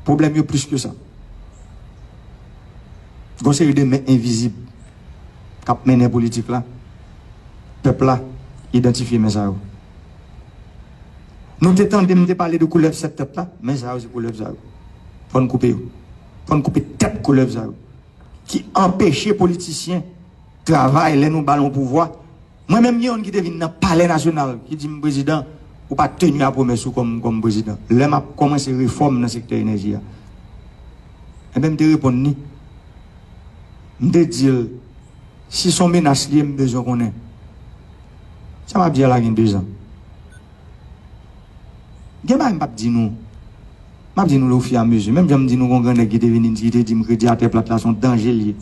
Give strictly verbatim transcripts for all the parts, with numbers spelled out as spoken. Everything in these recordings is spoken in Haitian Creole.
Pwoblèm yo plis ke sa. Gon seri de men envizib k ap mennen politik la. Pèp la idantifye men sa yo. Nou te tande m te pale de koulèv sèt tèt la, men sa yo se koulèv sa yo. Fò n koupe yo. Fò n koupe tèt koulèv sa yo. Ki anpeche politisyen travay lè nou ba l yon pouvwa. Mwen menm gen youn ki te vin nan Palè Nasyonal ki di m, "Prezidan, ou pa teni a pwomès ou kòm, kòm prezidan." Lè m ap kòmanse refòm nan sektè enèji a, enben m te reponn li. M te di l, "Si s on menas li ye, m bezwen konnen." Sa m ap di a la gen dezan. Gen bagay m p ap di nou. M ap di nou le au fur et à mesure. Menm jan m di nou gon gran nèg ki te vini, ki te di m kredi atè plat la se yon danje l ye.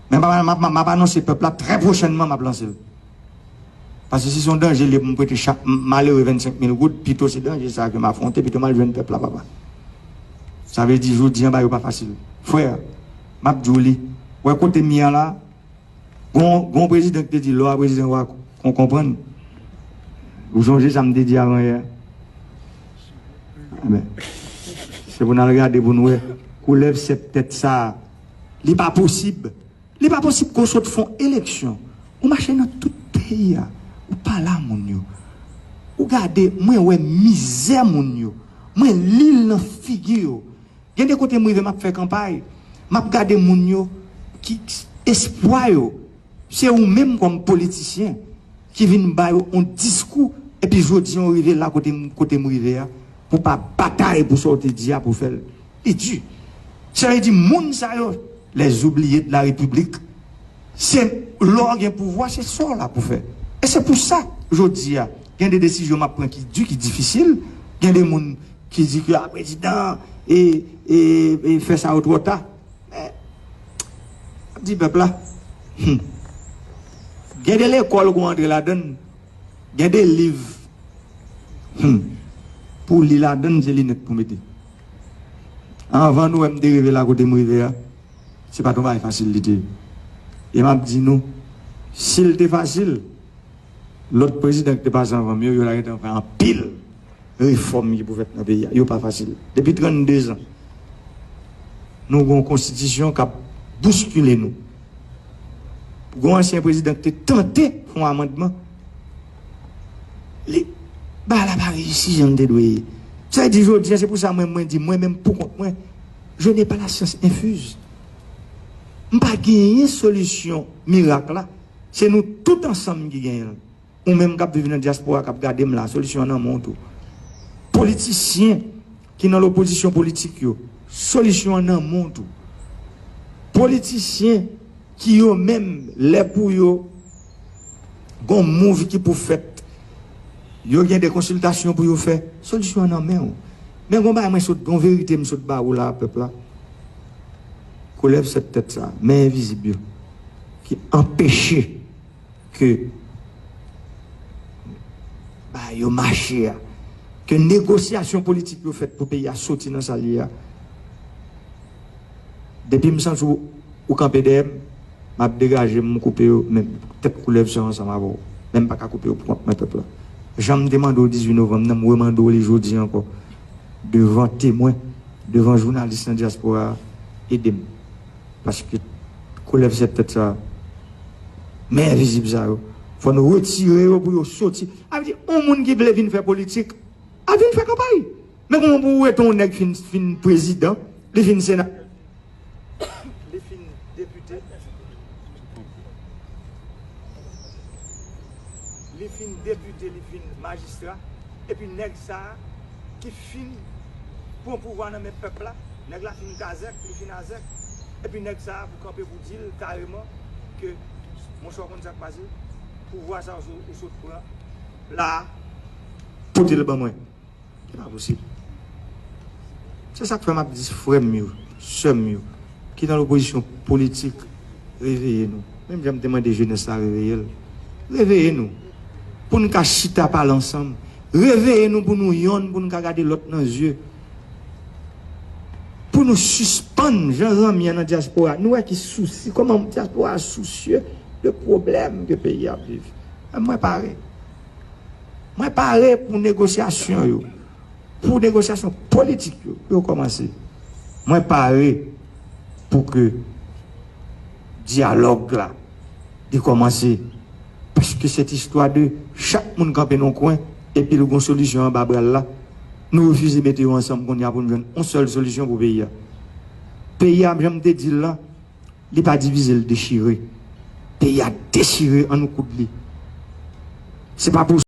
Men m ap, m ap, m ap anonse pèp la, trè pwochènman m ap lanse l. Paske si se yon danje l ye pou m prete chak m-, malere vennsenk mil goud, pito se danje sa a ke m afwonte, pito m al jwenn pèp la, papa. Sa vle di jodi a bagay yo pa fasil. Frè, m ap di w li. Wè kote m ye a la, Gon, gon prezidan ki te di, "Lè w a prezidan, w a kon-, konprann." Ou sonje sa m te di avan yè? Enben, se pou n al gade pou n wè. Koulèv sèt tèt sa a, li pa posib. Li pa posib ke w sot fè yon eleksyon. Ou mache nan tout peyi a. Ou pale a moun yo. Ou gade, mwen wè mizè moun yo. Mwen li l nan figi yo. Gen de kote m rive, m ap fè kanpay, m ap gade moun yo ki espwa yo, se ou menm kòm politisyen ki vin ba yo yon diskou, epi jodi a w rive la kote m, kote m rive a, pou pa batay pou sa w te di a pou fè l. Li di. Sa vle di moun sa yo, les oubliés de la République, se lè w gen pouvwa, se sa w la pou fè. E se pou sa, jodi a, gen de desizyon m ap pran ki di, ki difisil, gen de moun ki di ke a prezidan e, e, e fè sa yo twò ta. Men, m ap di pèp la, hmm, gen de lekòl pou antre ladan l, gen de liv, hmm, pou li ladan l, se linèt pou mete. Anvan nou wè m te rive la kote m rive a, se pa t yon bagay fasil li te ye. E m ap di nou, si l te fasil, lòt prezidan ki te pase anvan m yo, yo ta gentan fè anpil refòm ki pou fèt nan peyi a. Yo pa fasil. Depi trannde zan, nou gen yon konstitisyon k ap bouskile nou. Gen yon ansyen prezidan ki te tante fè yon amandman, li, bagay la pa reyisi jan l te dwe ye. Sa vle di jodi a, se pou sa mwen, mwen di, mwen menm pou kont mwen, je n'ai pas la science infuse. M pa genyen solisyon mirak la. Se nou tout ansanm ki genyen l. Ou menm k ap viv nan dyaspora, k ap gade m la, solisyon an nan men w tou. Politisyen ki nan lopozisyon politik yo, solisyon an nan men w tou. Politisyen ki yo menm, lè pou yo gon mouv ki pou fèt, yo gen de konsiltasyon pou yo fè, solisyon an nan men w. Men gon bagay mwen sot, gon verite m sot ba ou la, pèp la. Koulèv sèt tèt sa, men envizib yo, ki anpeche ke bagay yo mache a, ke negosyasyon politik yo fèt pou peyi a soti nan sa l ye a. Depi m santi w, ou kanpe dèyè m, m ap degaje m, m koupe yo, men tèt koulèv sa ansanm avè w. Men m pa ka koupe yo pou kont mwen, pèp la. Jan m te mande w dizuit novanm nan, m remande w li jodi ankò. Devan temwen, devan jounalis nan dyaspora a, ede m. Paske koulèv sèt tèt sa, men envizib sa yo, fò nou retire yo pou yo soti. Sa vle di, yon moun ki vle vin fè politik, al vin fè kanpay. Men kòman pou w wete yon nèg fin, fin prezidan, li fin senatè, li fin depite, li fin depite, li fin majistra, epi nèg sa a ki fin pran pouvwa nan men pèp la, nèg la fin kazèk, li fin azèk, epi nèg sa a pou kanpe pou di l kareman ke, monchè, w konn sa k pase, pouvwa sa a ou sot, ou sot pran la a, pote l ban mwen. Se pa posib. Se sa k fè m ap di frè m yo, sè m yo, ki nan lopozisyon politik, reveye nou. Menm jan m te mande jenès la reveye l. Reveye nou. Pou n ka chita pale ansanm. Reveye nou pou nou yonn, pou n ka gade lòt nan zye. Pou nou sispann, jan zanmi an nan dyaspora, nou wè ki sousi, kòman dyaspora sousye de pwoblèm ke peyi a ap viv. Mwen pare. Mwen pare pou negosyasyon yo, pou negosyasyon politik yo, pou yo kòmanse. Mwen pare pou ke dyalòg la dekòmanse. Paske se istwa de chak moun kanpe nan yon kwen epi l gen yon solisyon anba bra l la. Nou refize mete yo ansanm kounye a pou n jwenn yon sèl solisyon pou peyi a. Peyi a, jan m te di l la, li pa divize, l dechire. Peyi a dechire, ann nou koud li. Se pa pou